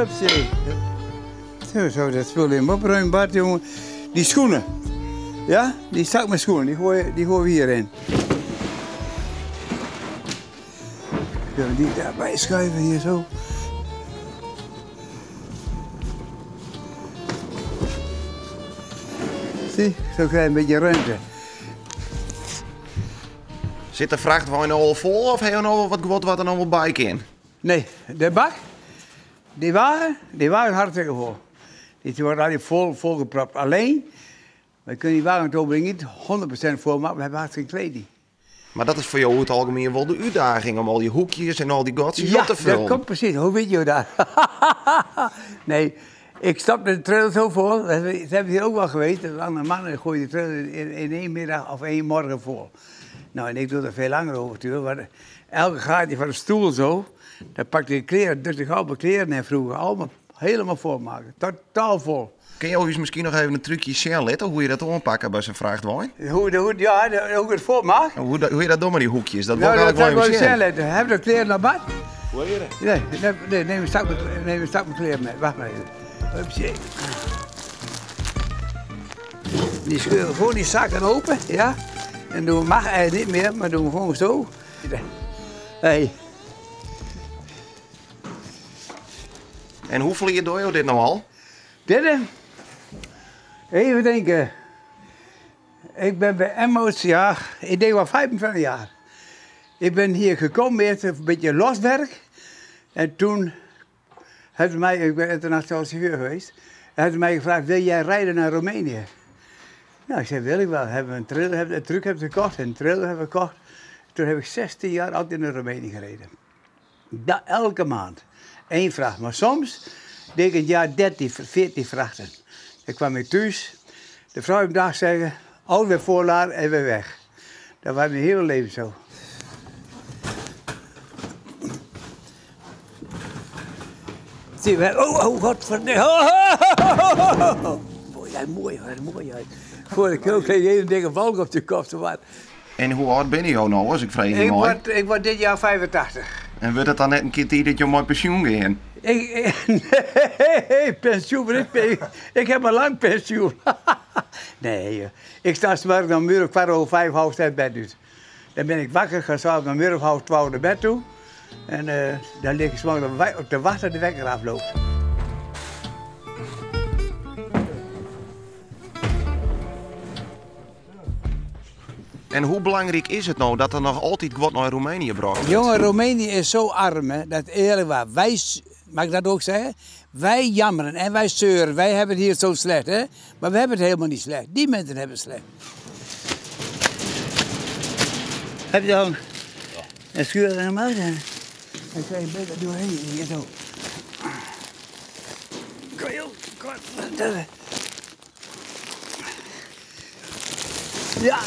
Hupsee. Zo, zo, dat spul in opruimen, Bart, jongen. Die schoenen. Ja, die zak met schoenen, die gooi, die gooien we hierin. Kunnen we die daarbij schuiven hier zo? Zie, zo krijg je een beetje ruimte. Sit de frachtwein al fol of ha jo noch wat guod wat der noch wol by kin? Nee, de bak, die wagen, die wagen hartstikke vol. Die wordt altijd vol, volgepropt. Alleen, wij kunnen die wagen toch niet 100% vol maken, we hebben hartstikke kleding. Mar dat is foar jo oer it algemien wol de útdaging om al dy hoekjes en al dy gatsjes op te Ja, fullen. dat komt precies. Hoe weet je dat? nee, ik stop de trailer zo vol. Dat hebben hier ook wel geweest. Dat andere mannen gooien de trailer in één middag of één morgen vol. Nou, en ik doe er veel langer over natuurlijk. Maar elke gaatje van de stoel zo, daar pakte ik kleren, drukte ik al mijn kleren in vroeger. Allemaal helemaal vol maken. Totaal vol. Kin jo ús miskien noch even in trúkje sjen litte hoe't je dat oanpakke by sa'n frachtwein? Hoe, hoe, ja, hoe ik it fol maak? Hoe, hoe je dat docht mei dy hoekjes, dat wol Nou, ik dat eigenlijk zal ik wol wel even sjen sjen. litte. Heb je de kleren nog bij? Kleren? Nee, nee, nee, neem een zak met, neem een zak met kleren mee. Wacht maar even. Hupsje. Die scheuren gewoon die zakken open, ja. En doen we mag eigenlijk niet meer, maar doen we gewoon zo. Hey. En hoefolle jier dogge jo dit no al? Dit? Even denken. Ik ben bij Emmaus, ja, ik denk wel 25 jaar. Ik ben hier gekomen, eerst een beetje loswerk. En toen hebben ze mij, ik ben internationaal chauffeur geweest, hebben ze mij gevraagd, wil jij rijden naar Roemenië? Nou, ik zei, wil ik wel. Hebben we een trailer, hebben, een truck hebben ze gekocht en een trailer hebben we gekocht. Toen heb ik 16 jaar altijd naar Roemenië gereden. Da, elke maand. Eén vracht. Maar soms deed ik het jaar 13, 14 vrachten. Dan kwam ik thuis, de vrouw op dag zeggen, al weer voorladen en weer weg. Dat was mijn hele leven zo. Zie je, oh, oh, godverdomme. Oh, oh, oh, oh, oh. Mooi, ja, mooi, hoor, mooi. Uit. Voor de keel kreeg je een dikke wolk op de kop. Zo wat. En hoe âld binne jo no, as ik freegje Ik mei? word, ik word dit jaar 85. En wurdt it dan net in kear tiid dat jo mei pensjoen gean? Ik, nee, pensioen, ik, ik, ik heb al lang pensioen. nee, ik sta 's morgens om uur of 5:15, 5:30 bed uit. Dan ben ik wakker, ga s'avonds om uur of 11:30 naar bed toe. En dan lig ik 's morgens op te wachten dat de wekker afloopt. En hoe belangryk is it no dat der noch altyd guod nei Roemenië brocht wurdt? Jongen, Roemenië is zo arm, hè, dat eerlijk waar. Wij, mag ik dat ook zeggen? Wij jammeren en wij zeuren. Wij hebben het hier zo slecht, hè? Maar we hebben het helemaal niet slecht. Die mensen hebben het slecht. Heb je dan een schuur en een muis? Dan krijg je beter doorheen. Hier zo. Kom, joh. Kom. Ja.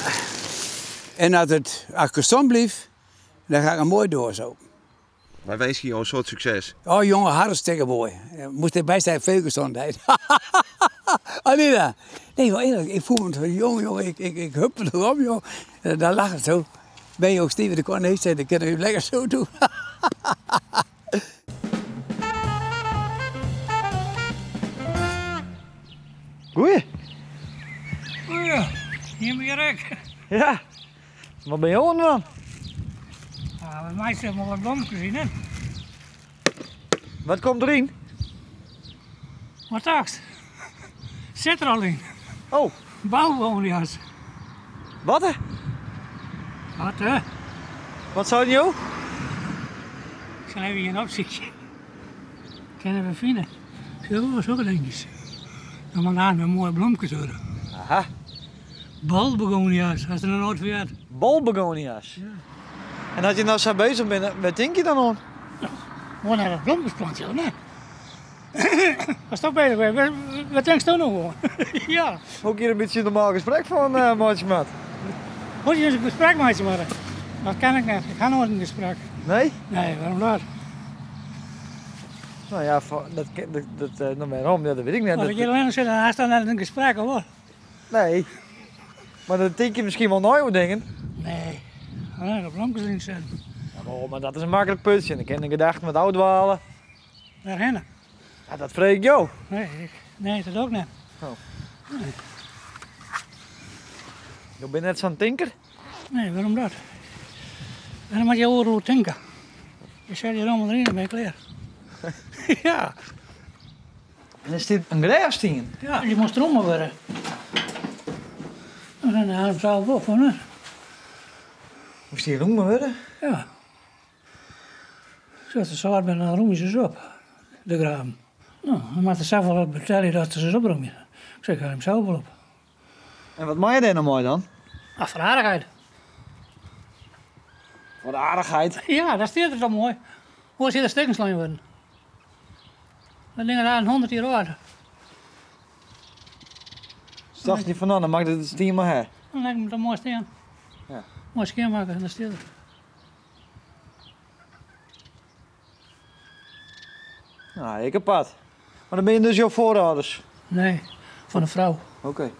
En als het als ik gezond blijf, dan ga ik er mooi door zo. Wy winskje jo in soad sukses. Oh jongen, hartstikke mooi. Moest erbij zijn, veel gezondheid. Anita. Nee, wel eerlijk, ik voel me zo jong, jongen. Ik huppel erop, joh. En dan lacht het zo. Ben je ook Steven de Korn heeft, dan kunnen we lekker zo doen. Goeie. Goeie, hier ben ik. Ja. Wat ben je aan dan? Ja, bij mij zit maar wat bloemmetjes in, hè. Wat komt erin? Wat dacht? Zit er al in. Oh. Bouwbegonia's. Wat hè? Wat hè? Wat zou je? Ik zal even hier opzoeken. Kunnen we vinden. Zo, zulke dingetjes. Dan maar aan met mooie bloemmetjes hoor. Aha. Balbegonia's, als er nog nooit van had. Balbegonia's? Ja. En als je nou zo bezig bent, wat denk je dan aan? Nou, gewoon naar dat bloemmetjesplantje, hè? Als toch bezig bent, wat denk je nou aan? Ja. Ook hier een beetje een normaal gesprek van, maatje maat. Moet je eens een gesprek maatje maken? Dat kan ik niet. Ik ga nooit in gesprek. Nee? Nee, waarom dat? Nou ja, dat, dat, dat, nou, waarom? Ja, dat weet ik niet. Maar dat je alleen nog zit en hij staat net in een gesprek, hoor. Nee. Maar dan denk je misschien wel nooit dingen. Nee. Alleen de bloemmetjes in zetten. Ja, maar, maar dat is een makkelijk putje. Dan kan je gedachten met oud dwalen. Waarheen? Ja, dat freegje ik jo. Nee, ik, nee, dat ook net. Oh. Jo binne net sa'n tinker? Nee, waarom dat? Waarom moet je oeral tinke? Je zet je rommel erin en ben je klear. Ja. En is dit in grêfstien? Ja, dy moast romme wurde. En dan haal hem zelf op, hoor. Moast dy romme wurde? Ja. As se sâlt binne, dan rûmje se se op, de graven. No, dan moat er safolle betelje dat se se oprûmje. Ik sei, ik haal him sels wol op. En wat mei je dêr no mei dan? Ah, foar de aardichheid. Foar de aardichheid? Ja, dat stiet der toch moai. Oars hie er stikken slein wurden. Dat ding is al 100 jier âld. Tocht je fan no, dan moat ik dit stien mar ha. Dan lijkt me toch moai stean. Ja. Moai skjinmakke en dan stiet er. Nou, ik apart. Maar dan binne dus jo foarâlders? Nee, fan de frou. Oké.